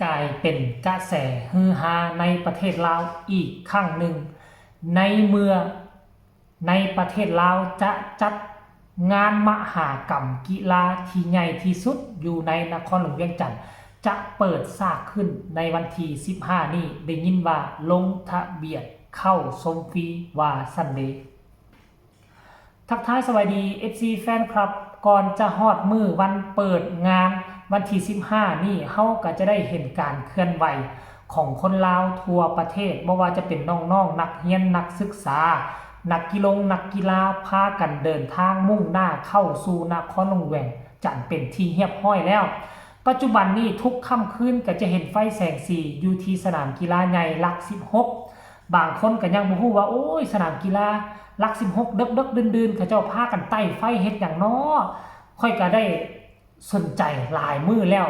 ກາຍເປັນກະແສຮືຮາໃນປະເທດລາວອີກຄັ້ງໜຶ່ງ ໃນເມື່ອ ໃນປະເທດລາວຈະຈັດງານມະຫາກຳກິລາທີ່ໃຫຍ່ທີ່ສຸດຢູ່ໃນນະຄອນຫຼວງວຽງຈັນ ຈະເປີດສາກຂຶ້ນໃນວັນທີສິບຫ້ານີ້ ໄດ້ຍິນວ່າລົງທະບຽນເຂົ້າຊົມຟຣີວ່າຊັ້ນເດ. ທັກທາຍສະບາຍດີ ເອັຟຊີ ແຟນຄລັບ, ກ່ອນຈະຮອດມື້ວັນເປີດງານວັນທີສິບຫ້ານີ້ ເຮົາກໍຈະໄດ້ເຫັນການເຄື່ອນໄຫວ ຂອງຄົນລາວທົ່ວປະເທດ, ບໍ່ວ່າຈະເປັນນ້ອງໆ ນັກຮຽນ, ນັກສຶກສາ, ນັກກິລົງ, ນັກກິລາ ພາກັນເດີນທາງມຸ່ງໜ້າເຂົ້າສູ່ນະຄອນຫຼວງວຽງຈັນເປັນທີ່ຮຽບຮ້ອຍແລ້ວ. ປັດຈຸບັນນີ້ທຸກຄ່ຳຄືນກໍຈະເຫັນໄຟແສງສີຢູ່ທີ່ສະໜາມກິລາໃຫຍ່ຫຼັກສິບຫົກ. ບາງຄົນກໍຍັງບໍ່ຮູ້ວ່າ ໂອ້ຍ ສະໜາມກິລາຫຼັກສິບຫົກ ເດິກໆ ດື່ນໆ ເຂົາເຈົ້າພາກັນໄຕ້ໄຟເຮັດຫຍັງນໍ? ຂ້ອຍກໍໄດ້ ສົນໃຈຫຼາຍມື້ແລ້ວ,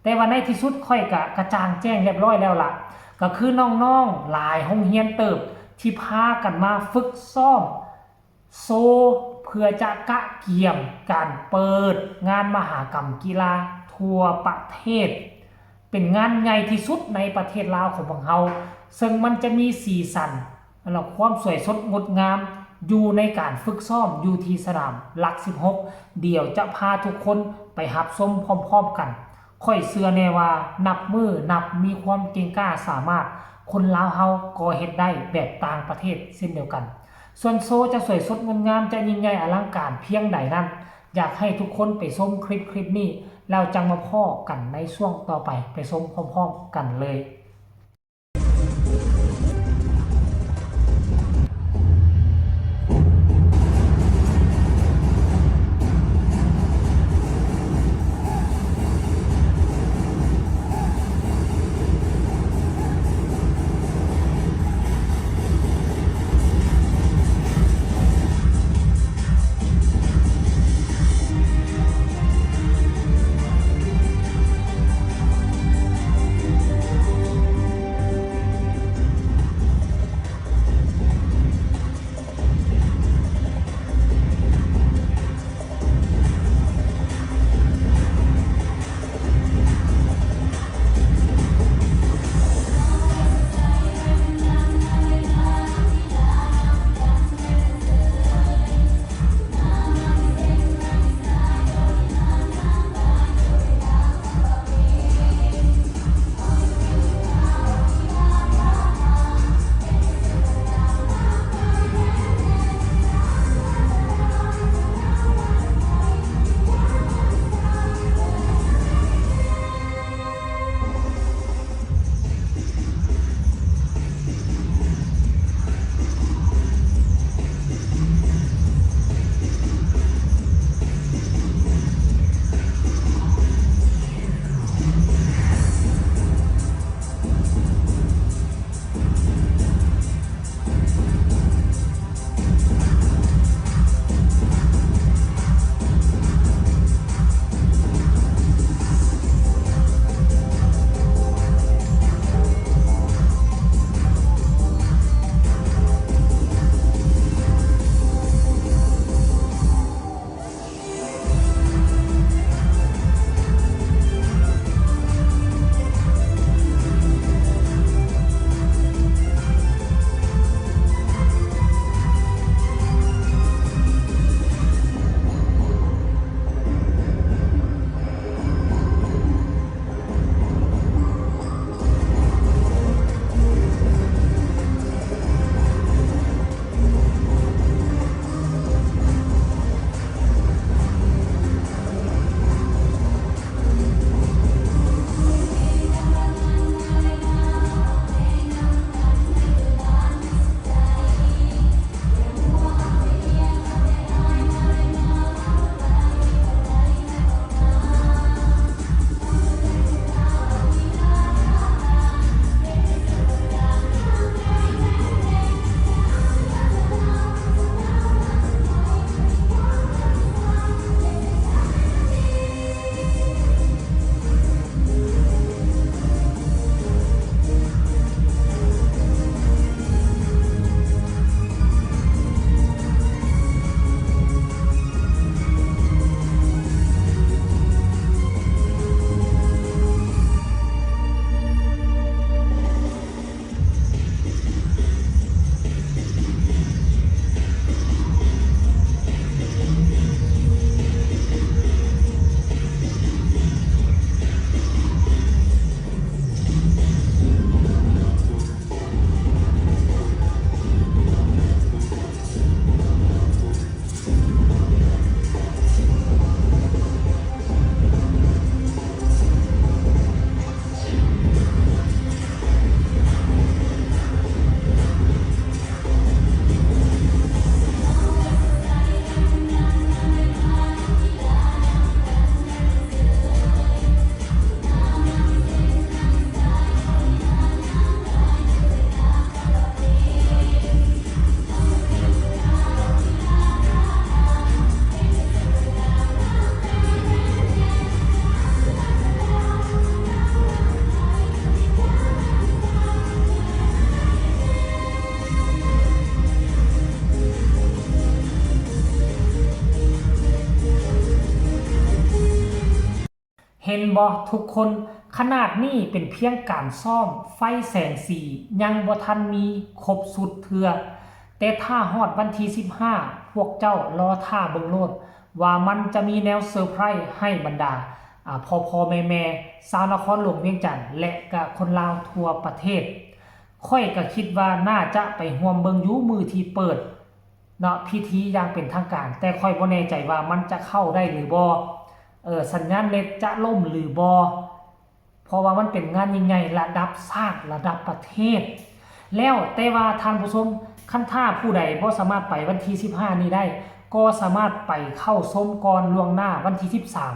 ແຕ່ວ່າໃນທີ່ສຸດຂ້ອຍກະກະຈ່າງແຈ້ງຮຽບຮ້ອຍແລ້ວລະ, ກະຄືນ້ອງໆຫຼາຍໂຮງຮຽນເຕີບທີ່ພາກັນມາຝຶກຊ້ອມໂຊ ເພື່ອຈະກະກຽມການເປີດງານມະຫາກຳກິລາທົ່ວປະເທດ, ເປັນງານໃຫຍ່ທີ່ສຸດໃນປະເທດລາວຂອງພວກເຮົາ, ເຊິ່ງມັນຈະມີສີສັນ ແລະ ຄວາມສວຍສົດງົດງາມຢູ່ໃນການຝຶກຊ້ອມຢູ່ທີ່ສະໜາມຫຼັກສິບຫົກ, ດຽວຈະພາທຸກຄົນໄປຮັບຊົມພ້ອມໆກັນ. ຂ້ອຍເຊື່ອແນ່ວ່ານັບມື້ນັບມີຄວາມເກັ່ງກ້າສາມາດ, ຄົນລາວເຮົາກໍເຮັດໄດ້ແບບຕ່າງປະເທດເຊັ່ນດຽວກັນ. ສ່ວນໂຊຈະສວຍສົດງົດງາມ, ຈະຍິ່ງໃຫຍ່ອະລັງການພຽງໃດນັ້ນ, ຢາກໃຫ້ທຸກຄົນໄປຊົມຄລິບ ຄລິບນີ້ ແລ້ວຈັ່ງມາພໍ້ກັນໃນຊ່ວງຕໍ່ໄປ, ໄປຊົມພ້ອມໆກັນເລີຍ. ເຫັນບໍ່ທຸກຄົນ, ຂະໜາດນີ້ເປັນພຽງການຊ້ອມໄຟແສງສີ ຍັງບໍ່ທັນມີຄົບຊຸດເທື່ອ, ແຕ່ຖ້າຮອດວັນທີສິບຫ້າ ພວກເຈົ້າລໍຖ້າເບິ່ງໂລດ ວ່າມັນຈະມີແນວເຊີໄພຣສ໌ໃຫ້ບັນດາ ອາ ພໍ່ໆແມ່ໆ ຊາວນະຄອນຫຼວງວຽງຈັນ ແລະ ກະຄົນລາວທົ່ວປະເທດ. ຂ້ອຍກະຄິດວ່າໜ້າຈະໄປຮ່ວມເບິ່ງຢູ່ມື້ທີ່ເປີດເນາະ ພິທີຢ່າງເປັນທາງການ, ແຕ່ຂ້ອຍບໍ່ແນ່ໃຈວ່າມັນຈະເຂົ້າໄດ້ຫຼືບໍ່, ເອີ ສັນຍານເນັດຈະລົ້ມຫຼືບໍ່, ເພາະວ່າມັນເປັນງານຍິ່ງໃຫຍ່ລະດັບຊາດ ລະດັບປະເທດ. ແລ້ວແຕ່ວ່າທ່ານຜູ້ຊົມ, ຄັນຖ້າຜູ້ໃດບໍ່ສາມາດໄປວັນທີສິບຫ້ານີ້ໄດ້, ກໍສາມາດໄປເຂົ້າຊົມກ່ອນລ່ວງໜ້າວັນທີສິບສາມ,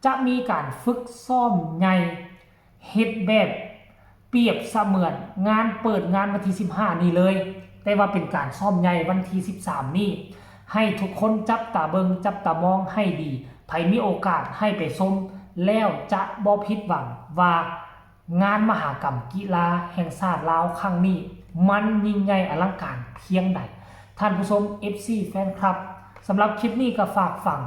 ຈະມີການຝຶກຊ້ອມໃຫຍ່ ເຮັດແບບປຽບສະເໝືອນງານເປີດງານວັນທີສິບຫ້ານີ້ເລີຍ, ແຕ່ວ່າເປັນການຊ້ອມໃຫຍ່ວັນທີສິບສາມນີ້, ໃຫ້ທຸກຄົນຈັບຕາເບິ່ງ ຈັບຕາມອງໃຫ້ດີ, ໃຜມີໂອກາດໃຫ້ໄປຊົມ ແລ້ວຈະບໍ່ຜິດຫວັງວ່າງານມະຫາກຳກິລາແຫ່ງຊາດລາວຄັ້ງນີ້ ມັນຍິ່ງໃຫຍ່ອະລັງການພຽງໃດ. ທ່ານຜູ້ຊົມ ເອັຟຊີ ແຟນຄລັບ, ສຳລັບຄລິບນີ້ກໍຝາກຝັງ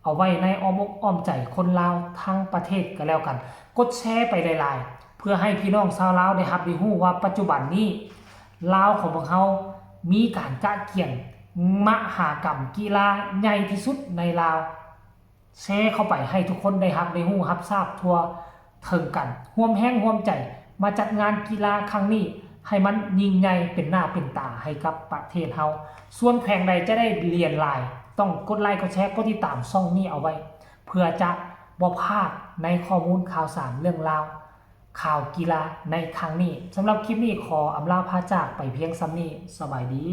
ເອົາໄວ້ໃນອ້ອມອົກອ້ອມໃຈຄົນລາວທັງປະເທດກໍແລ້ວກັນ. ກົດແຊໄປຫຼາຍໆ ເພື່ອໃຫ້ພີ່ນ້ອງຊາວລາວໄດ້ຮັບໄດ້ຮູ້ວ່າປັດຈຸບັນນີ້ລາວຂອງພວກເຮົາມີການກະກຽມມະຫາກຳກິລາໃຫຍ່ທີ່ສຸດໃນລາວ. ແຊເຂົ້າໄປໃຫ້ທຸກຄົນໄດ້ຮັບໄດ້ຮູ້ຮັບຊາບທົ່ວເຖິງກັນ, ຮ່ວມແຮງຮ່ວມໃຈມາຈັດງານກິລາຄັ້ງນີ້ ໃຫ້ມັນຍິ່ງໃຫຍ່ເປັນໜ້າເປັນຕາໃຫ້ກັບປະເທດເຮົາ. ສ່ວນແຂວງໃດຈະໄດ້ຫຼຽນຫຼາຍ ຕ້ອງກົດໄລ ກົດແຊ ກົດຕິດຕາມຊ່ອງນີ້ເອົາໄວ້ ເພື່ອຈະບໍ່ພາດໃນຂໍ້ມູນຂ່າວສານເລື່ອງລາວຂ່າວກິລາໃນຄັ້ງນີ້. ສຳລັບຄລິບນີ້ຂໍອຳລາພາຈາກໄປພຽງສ່ຳນີ້. ສະບາຍດີ.